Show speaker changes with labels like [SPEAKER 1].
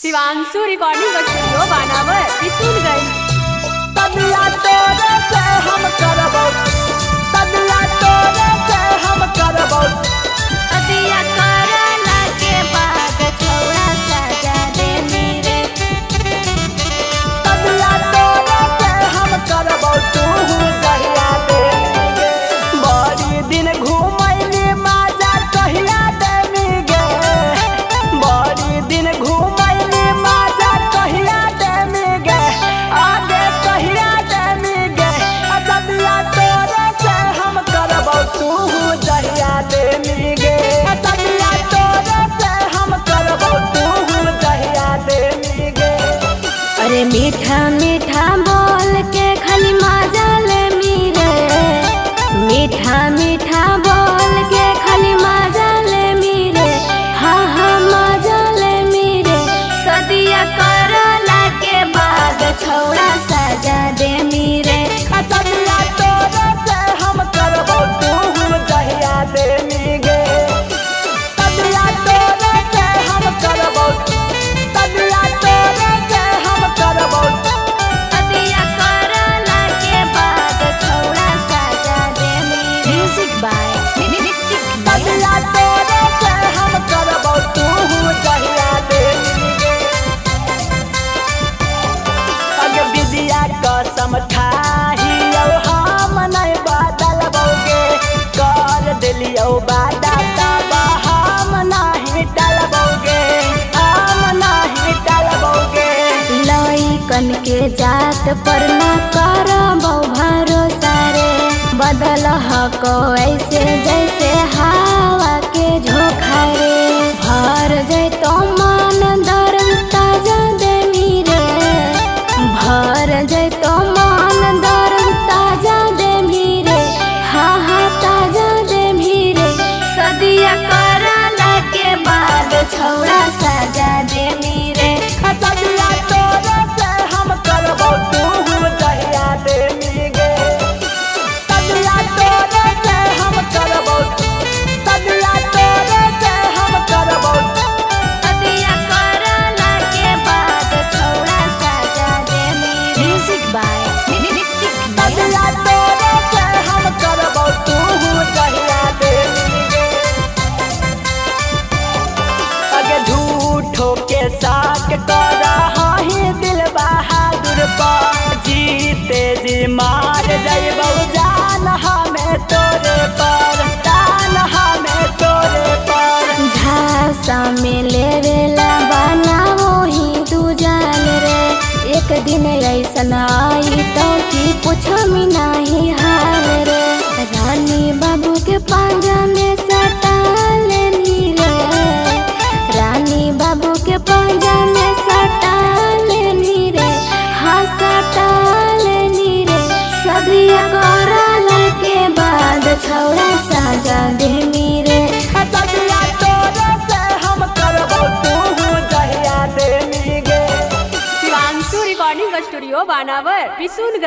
[SPEAKER 1] Shivanshu recording studio बानावर किशुनगंज।
[SPEAKER 2] तबिया तोरे से हम करबौ, तबिया तोरे से हम करबौ।
[SPEAKER 3] अदिया करला के बाद छौड़ा सजा दे मेरे।
[SPEAKER 2] तबिया तोरे से हम करबौ तू कहिया दे। बड़ी दिन घुमैली माजा कहिया देमी गे। बड़ी दिन घुमैली माजा कहिया देमी गे। आगे कहिया देमी गे। तबिया तोरे से हम करबौ तू जहिया देमी गे। तबिया तोरे से हम करबौ तू जहिया देमी गे।
[SPEAKER 3] अरे मीठा मीठा बोल के खाली मजा ले मीरे। मीठा मीठा बोल के खाली मजा ले मीरे। हाँ हाँ मजा ले मीरे। सदिया करला के बाद छौड़ा सजा दे मीरे।
[SPEAKER 2] तबिया तोरे से हम करबौ तू जहिया देमी गे। तबिया तोरे से हम करबौ, तबिया तोरे से हम करबौ।
[SPEAKER 3] सदिया करला के बाद छौड़ा सजा दे मीरे। म्यूजिक बाय
[SPEAKER 2] तबिया तोरे से हम करबौ तू जहिया देमी गे। अग विद्या कसम खाहियौ हम नहीं बदलबौ गे। कर देलियौ वादा तब हम नहीं टलबौ गे, हम नहीं टलबौ गे।
[SPEAKER 3] लइकन के जात पर न करबौ भरोसा रे। बदल हको ऐसे जैसे हवा के झोंका रे। भर जैतो मन दर्द ताजा दे मीरे। भर जैतो मन दर्द ताजा दे मीरे। हाँ हाँ ताजा दे मीरे। सदिया करला के बाद छौड़ा सजा दे मीरे।
[SPEAKER 2] तबिया तोरे से हम करबौ तू जहिया देमी गे। तबिया तोरे से हम करबौ, तबिया तोरे से हम करबौ।
[SPEAKER 3] सदिया करला के बाद छौड़ा सजा दे मीरे। म्यूजिक बाय
[SPEAKER 2] तबिया तोरे से हम करबौ तू जहिया देमी गे। अगे झूठो के साक करही दिल बहादुर पर। जीते जी मार जइबौ जान हमें तोरे पर, जान हमें तोरे पर।
[SPEAKER 3] झांसा में लेवेला बनावो ही तू जान रे। एक दिन ऐसन आई तो की पूछमी नाही हाल रे। रानी बाबू के पांजा में सटा लेनी रे। रानी बाबू के पांजा में सटा लेनी रे। हाँ सटा लेनी रे। सदिया करला के बाद छौड़ा सजा दे मीरे।
[SPEAKER 2] तबिया तोरे से हम करबौ तू जहिया देमी गे।
[SPEAKER 1] शिवांशु रिकॉर्डिंग स्टूडियो बानावर किशुनगंज।